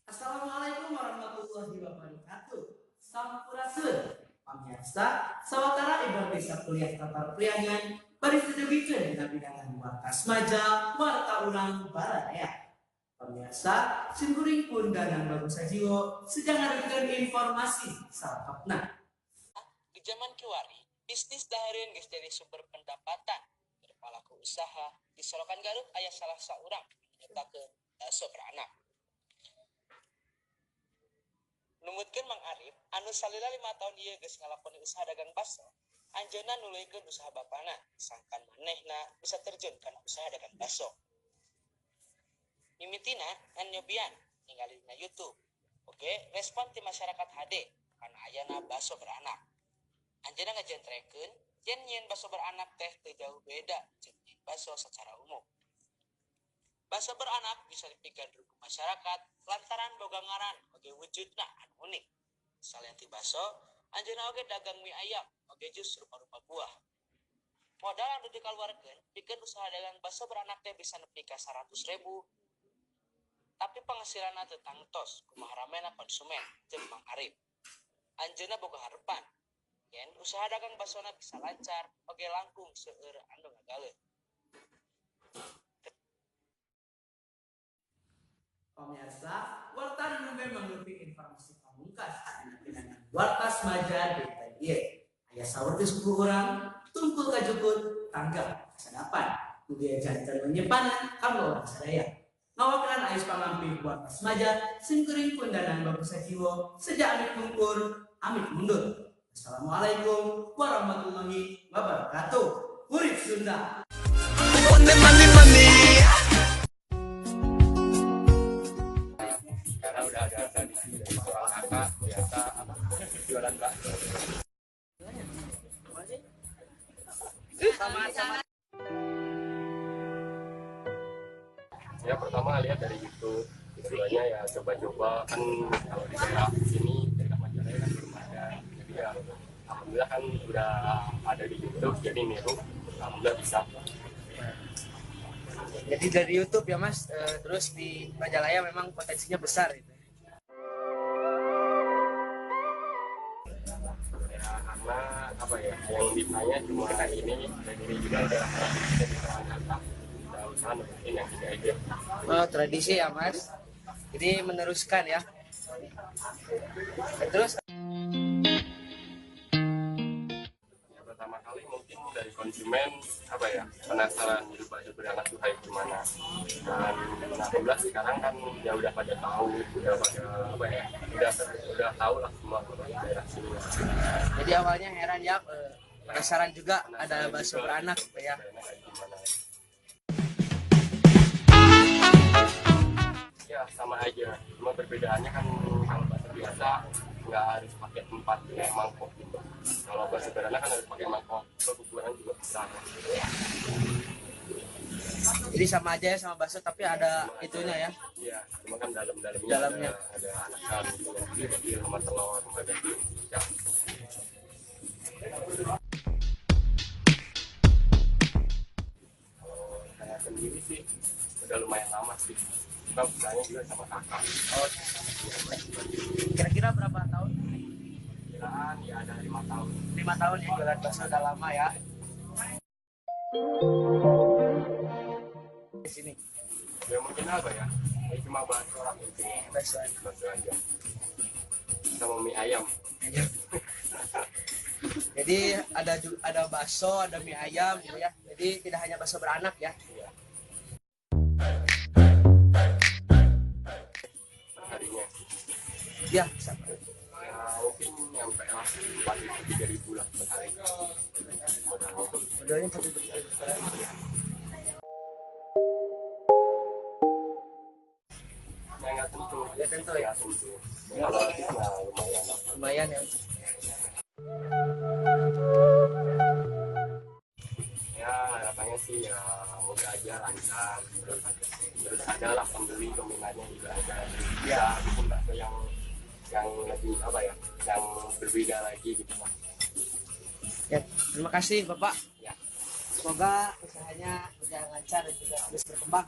Assalamualaikum warahmatullahi wabarakatuh. Sampurasun. Pamirsa, sawatara ibang desa kuliah Tatar Priangan bari didugikeun dina bidangan Warta Semaja, Warta Urang Baraya. Pamirsa, simkuring pun Danang Bagus Sajiwo sedang ngadugikeun informasi salengkapna. Di zaman kiwari, bisnis dahareun geus jadi sumber pendapatan. Pelaku usaha di Solokan Garut aya salah saurang nyiptakeun bakso beranak. Numutkeun Mang Arif, anu salila 5 tahun ieu geus ngalakoni usaha dagang bakso, anjeunna nuluykeun usaha bapana, sangkan manehna bisa terjun kana usaha dagang bakso. Mimitina ngan nyobian ningali dina YouTube. Oke, respon ti masyarakat HD kana ayana bakso beranak. Anjeunna ngajentrekeun yen nyieun bakso beranak teh teu jauh beda jeung nyieun bakso secara umum. Bakso beranak bisa dipigandrung ku masyarakat lantaran boga ngaran oge wujudna anu unik. Salian ti bakso, anjeunna oge dagang mie ayam, oge jus rupa-rupa buah. Modal anu dikaluarkeun pikeun usaha dagang bakso beranak teh bisa nepi ka 100.000. Tapi penghasilanna teu tangtos kumaha ramena konsumen jeung Mang Arif. Anjeunna boga harepan yen usaha dagang baksona bisa lancar oge langkung seueur anu ngagaleuh. Pemirsa, Warta nu mangrupi informasi pamungkas dina pinangan Warta Semaja dinten ieu. Aya saur geus ku urang, tungkul kajukut, tanggap kasadapan. Mugia janten menyepanan kanggo urang sadaya. Ngawakilan Ais Pangampih Warta Semaja, simkuring pun Danang Bagus Sajiwo, seja amit mungkur, amit mundur. Assalamualaikum warahmatullahi wabarakatuh. Urip Sunda. Money, money, money. Karena udah ada tradisi dari seorang kakak biasa apa jualan bakso. Sama-sama. Ya pertama lihat dari YouTube, keduanya ya coba-coba, kan kalau di daerah sini daerah Majalaya kan belum ada, jadi ya alhamdulillah kan udah ada di YouTube, jadi niru alhamdulillah bisa. Jadi dari YouTube ya Mas, terus di Majalaya memang potensinya besar itu. Ya, karena apa ya, yang ditanya cuma ini, dan ini juga ada tradisi dari kakak, udah usaha mungkin yang tidak aja. Oh, tradisi ya Mas, jadi meneruskan ya. Terus ya, pertama kali mungkin dari konsumen apa ya, penasaran gitu bakso beranak tuh kayak gimana, dan alhamdulillah sekarang kan ya udah pada tahu, udah pada apa ya, udah tahu lah semua daerah sini. Jadi awalnya heran ya, penasaran juga. Penasaran ada bakso juga, beranak gitu, gitu ya. Beranak kayak gimana. Ya sama aja, cuma perbedaannya kan kalau bakso biasa nggak harus pakai tempat kayak mangkok gitu. Kalau bakso beranak kan harus pakai mangkok, ukuran juga besar. Jadi sama aja ya sama bakso, tapi ada sama aja. Itunya ya. Iya, cuma kan dalam-dalamnya Dalamnya. ada anakan gitu yang kecil-kecil sama telur sama daging. Ya. Kalau saya sendiri sih udah lumayan lama sih. Kita usahanya juga sama kakak. Oh, kira-kira berapa tahun? Kiraan ya ada 5 tahun. 5 tahun ya jualan bakso, udah lama ya. Di sini. Ya mungkin apa ya? Ya cuma bakso lah intinya. Bakso aja. Bakso aja. Sama mie ayam. Jadi ada bakso, ada mie ayam gitu ya. Jadi tidak hanya bakso beranak ya. Iya. Perharinya. Ya, sama. Ya, mungkin nyampe lah 4.000-3.000 lah per hari. Modalnya. Modalnya 4.000. Ya nggak tentu. Nggak tentu ya? Nggak tentu. Ya, kalau habis ya lumayan lah. Lumayan ya. Ya harapannya sih ya moga aja lancar, terus ada lah pembeli, peminatnya juga ada. Ya. Bisa bikin bakso yang lebih apa ya, yang berbeda lagi gitu lah. Ya, terima kasih Bapak. Ya. Semoga usahanya berjalan lancar dan juga terus berkembang.